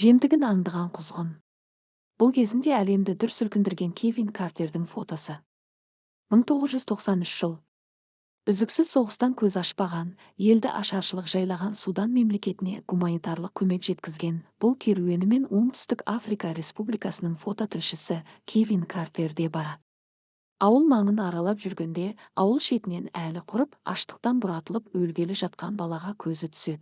Жемтігін аңдыған құзғын. Бұл кезінде әлемді дүр сілкіндірген Кевин Картердің фотосы. 1993 жыл. Үздіксіз соғыстан көз ашпаған, елді ашаршылық жайлаған Судан мемлекетіне гуманитарлық көмек жеткізген бұл керуенімен Оңтүстік Африка Республикасының фототілшісі Кевин Картер де барады. Ауыл маңын аралап жүргенде ауыл шетінен әлі құрып, аштықтан бұратылып өлгелі жатқан балаға көзі түседі.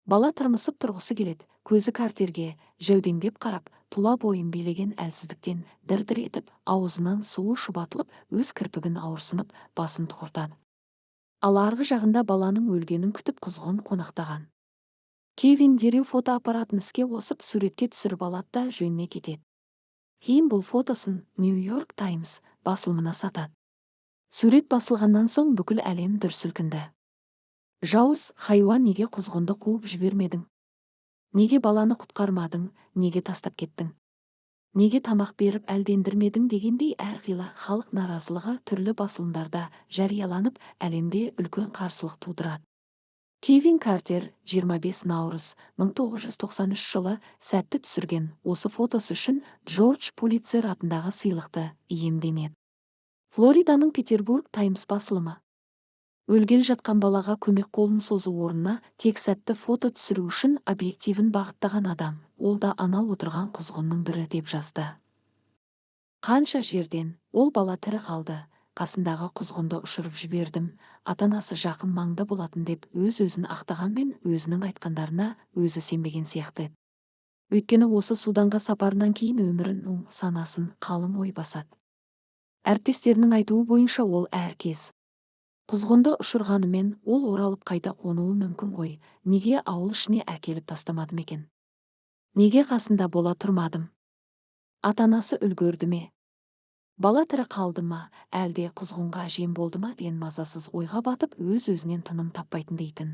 Бала тырмысып тұрғысы келеді, көзі Картерге жәудеңдеп қарап, тұла бойын билеген әлсіздіктен дір-дір етіп, аузынан суы шұбатылып, өз кірпігін ауырсынып, басын тұқыртады. Ал арғы жағында баланың өлгенін күтіп құзғын қонақтаған. Кевин дереу фотоаппаратын іске қосып, суретке түсіріп алады да жөніне кетеді. Кейін бұл фотосын Нью-Йорк Таймс басылымына сатады. Сурет басылғаннан соң бүкіл әлем дүр сілкінді. Жауыз хайуан, неге құзғынды қуып жібермедің? Неге баланы құтқармадың, неге тастап кеттің? Неге тамақ беріп әлдендірмедің дегендей әрқилы халық наразылығы түрлі басылымдарда жарияланып, әлемде үлкен қарсылық тудырады. Кевин Картер 25 наурыз 1993 жылы сәтті түсірген осы фотосы үшін Джордж Пулитцер атындағы сыйлықты иемденеді. Флориданың Петербург Таймс басылымы. Өлгелі жатқан балаға көмек қолын созу орнына тек сәтті фото түсіру үшін объективін бағыттаған адам, ол да анау отырған құзғынның бірі деп жазды. Қанша жерден ол бала тірі қалды, қасындағы құзғынды ұшырып жібердім, ата-анасы жақын маңда болатын деп өз-өзін ақтағанмен өзінің айтқандарына өзі сенбеген сияқты еді. Өйткені осы Суданға сапарынан кейін өмірін, санасын қалың ой басады. Әріптестерінің айтуы бойынша ол әр кез құзғынды ұшырғанымен ол оралып қайта қонуы мүмкін ғой, неге ауыл ішіне әкеліп тастамадым екен? Неге қасында бола тұрмадым? Ата-анасы үлгерді ме? Бала тірі қалды ма, әлде құзғынға жем болды ма деген мазасыз ойға батып, өз-өзінен тыным таппайтын дейтін.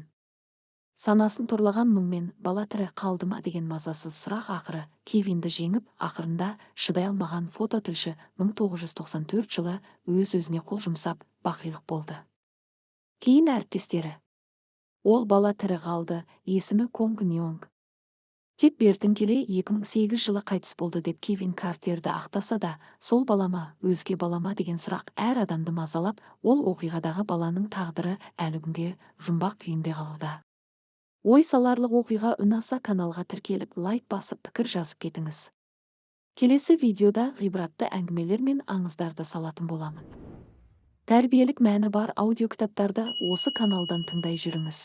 Санасын торлаған мұңмен бала тірі қалды ма деген мазасыз сұрақ ақыры Кевинді жеңіп, ақырында шыдай алмаған фототілші 1994 жылы өз-өзіне қол жұмсап, бақилық болды. Кейін әріптестері: ол бала тірі қалды, есімі Конг Ньонг. Тек бертін келе 2008 жылы қайтыс болды деп Кевин Картерді ақтаса да, сол бала ма, өзге бала ма деген сұрақ әр адамды мазалап, ол оқиғадағы баланың тағдыры әлі күнге жұмбақ күйінде қалуда. Ой саларлық оқиға ұнаса, каналға тіркеліп, лайк басып, пікір жазып кетіңіз. Келесі видеода ғибратты әңгімелер мен аңыздарды салатын боламын. Тәрбиелік мәні бар аудиокітаптарды осы каналдан тыңдай жүріңіз.